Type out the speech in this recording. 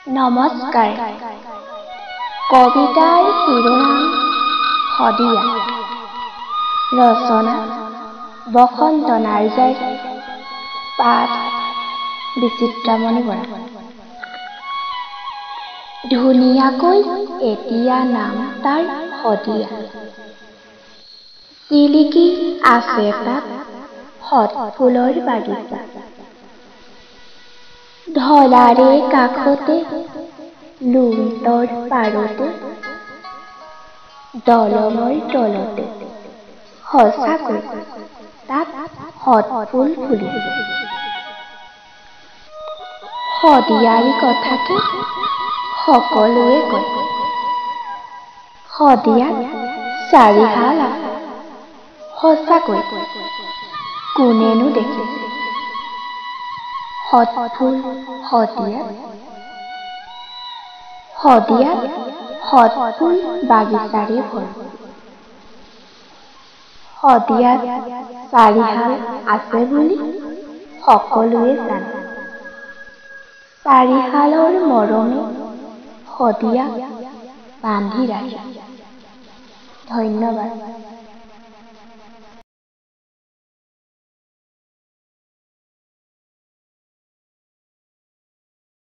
নমস্কাৰ। কবিতাৰ শিৰোনাম শদিয়া। ৰচনা বসন্ত নাৰ্জাৰী। পাঠ বিচিত্ৰামণি বৰা। ধুনীয়াকৈ এতিয়া নাম তাৰ শদিয়া। জিলিকি আছে তাত সত ফুলৰ বাগিচা। ধলাৰে কাষতে, লুইতৰ পাৰতে, দলঙৰ তলতে সঁচাকৈ তাত সত ফুল ফুলিছে। শদিয়াৰ কথাকে সকলোৱে কয়, শদিয়াত চাৰিশাল আছে। সঁচাকৈ কোনেনো দেখিছে সত ফুল শদিয়াত? শদিয়াত সত ফুল বাগিচাৰে ভৰি। শদিয়াত চাৰিশাল আছে বুলি সকলোৱে জানে। চাৰিশালৰ মৰমে শদিয়াক বান্ধি ৰাখিছে। ধন্যবাদ।